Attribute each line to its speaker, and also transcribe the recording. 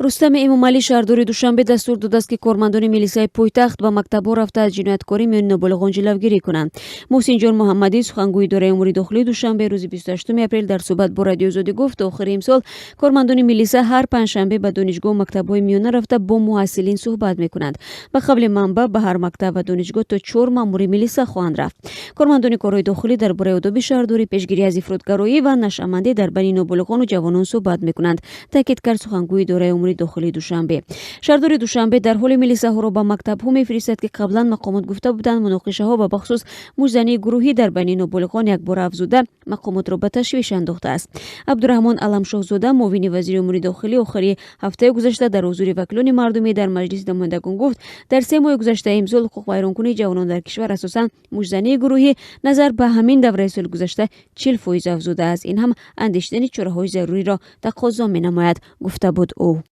Speaker 1: Рустами Эмомалӣ, шаҳрдори Душанбе, дастур додааст, ки кормандони милисаи пойтахт ба мактабҳо рафта, аз ҷинояткорӣ миёни ноболиғон ҷилавгирӣ кунанд. Муҳсинҷон Муҳаммадӣ, сухангӯи идораи умури дохилии Душанбе, рӯзи 28 апрел дар суҳбат бо Радиои Озодӣ гуфт, охири имсол кормандони милиса ҳар панҷшанбе ба донишгоҳу мактабҳои миёна рафта, бо муҳассилин суҳбат мекунанд. Ба қавли манбаъ, ба ҳар мактаб ва донишгоҳ то чор маъмури милиса хоҳанд рафт. Кормандони корҳои дохилӣ дар бораи одоби шаҳрдорӣ, пешгирӣ аз ифротгароӣ ва нашъамандӣ дар байни ноболиғону ҷавонон суҳбат мекунанд, таъкид кард сухангӯи идораи умури дохилии Душанбе. Шаҳрдори Душанбе дар ҳоле милисаҳоро ба мактабҳо мефиристад, ки қаблан мақомот гуфта буданд, муноқишаҳо ва бахусус муштзании гурӯҳӣ дар байни ноболиғон якбора афзуда, мақомотро ба ташвиш андохтааст. Абдураҳмон Аламшоҳзода, муовини вазири умури дохилӣ, охири ҳафтаи гузашта дар ҳузури вакилони мардумӣ дар Маҷлиси намояндагон гуфт, дар 3 моҳи гузаштаи имсол ҳуқуқвайронкунии ҷавонон дар кишвар, асосан муштзании гурӯҳӣ, назар ба ҳамин давраи соли гузашта 40% афзудааст. Ин ҳам андешидани чораҳои заруриро тақозо менамояд, гуфта буд ӯ.